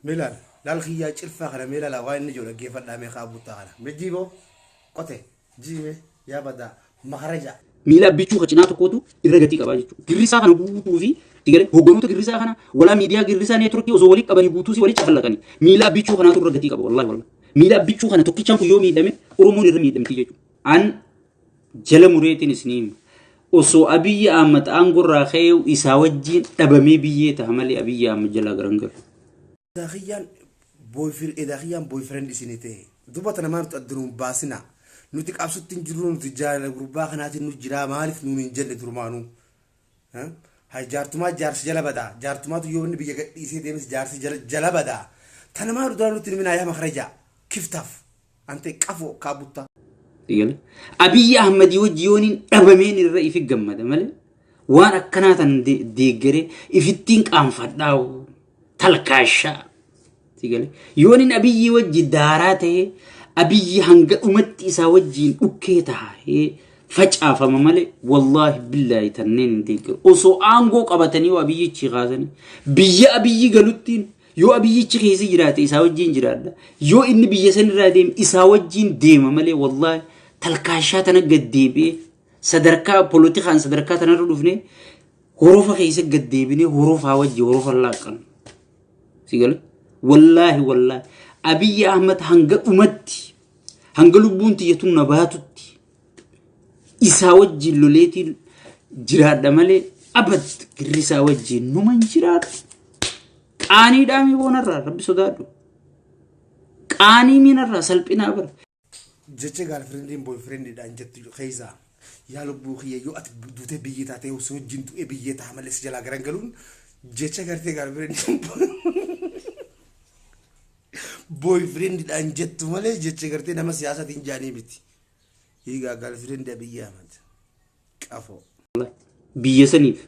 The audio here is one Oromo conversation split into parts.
Mee laal laal kiyyaa cilfaa kana, mee laala waan inni jiru dhaggeeffadhaa. Mee kaa buttaa kana, mee jiiboo qote jiime yaa badaa makaraja. Miila abbichuu ka cinaa tokkootu irra gatii qabaa jechuudha. Girrisaa kana guutuu fi tigale hogganoota girrisaa kana walaa miidiyaa girrisaa neetworkii osoo walii qabanii guutuu si walii cafallaqanii miila abbichuu kanaatu irra gatii qaba, wallahi wallahi. Miila abbichuu kana tokkichaan kun yoo miidhame Oromoon irra miidhamti jechuudha. An jala mureetiin isinii hima. Osoo Abiyyi Ahmad aangorraa ka'ee isaa wajjin dhabamee biyyee ta'a malee Abiyyi Ahmad jalaa garan galu. Edaa kiyyaan boyfriend, edaa kiyyaan boyfriend isinii ta'e duba tana maal nuti adda nuun baasina? Nuti qabsutti hin jirru, nuti jaalala gurbaa kanaatiin nu jiraa. Maaliif nuun hin jenne durumaanuu? Hay, jaartumaa jaarsi jala badaa, jaartumaatu yoo inni biyya gadhiisee deemes jaarsi jala badaa. Tana maal duraa nutti himinaa? Yaa makaraja kiftaaf ante qafoo kaabuttaa. Abiyyi Ahmadii wajji yooniin dhabameen irra ifi gammada malee waan akkanaa tan deeggaree ifittiin qaanfadhaa talkaashaa. Yooniin Abiyyi wajji daaraa ta'ee Abiyyi hanga dhumatti isaa wajjiin dhukkee taa'ee facaafama malee, wallaahi billaahi tanneen hin deeggaru. Osoo aangoo qabatanii yoo Abiyyichi kaasanii biyya Abiyyi galuttiin yoo Abiyyichi keessa jiraate isaa wajjiin jiraadha. Yoo inni biyya sanirraa deeme isaa wajjiin deema malee, wallaahi talkaashaa tana gad deebi'ee sadarkaa polotikaan sadarkaa tanarra dhufnee horofa keessa gad deebinee horofaa wajji horofa laaqqanu. Si gala? Wallaahi wallaahi Abiyyi Ahmad hanga dhumatti, hanga lubbuun tiyya tun na baatutti isaa wajjin loleetiin jiraadha malee abad girrisaa wajjin numan jiraadhu. Qaanii dhaamii boonarraa rabbi sodaadhu. Qaanii miinarraa salphinaa bara. Jecha girlfriendiin boyfriendiidhaan jettu keessaa yaa lubbuu kiyya, yoo ati duutee biyyee taatee si wajjin du'ee biyyee ta'a malee si jalaa garangaluun jecha gartee girlfriendiin boyfriendiidhaan jettu malee jecha gartee nama siyaasaatiin jaanii miti. Hiigaa girlfriend Abiyyi Ahmad qafoo. Biyya saniif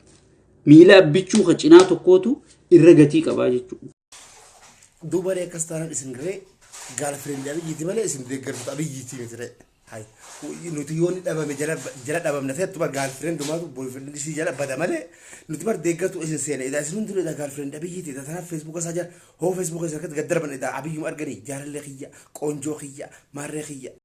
miila abbichuu ka cinaa tokkootu irra gatii qabaa jechuudha. Duuba ree, akkas taanaan isin ree girlfriend Abiyyiiti malee isin deeggartoota Abiyyiiti miti ree. Hay, nuti yoo inni dhabame jala dhabamna ta'e bar girlfriend dumaatu boyfriend isii jala bada malee nuti bar deeggartuu isin seene. Edaa isin hundinuu edaa girlfriend Abiyyiiti. Edaa tanaaf Feesbuuka isaa jala hoo Feesbuuka isaa irratti gad darban, edaa Abiyyuma arganii jaalallee kiyya, qoonjoo kiyya, maarree kiyya.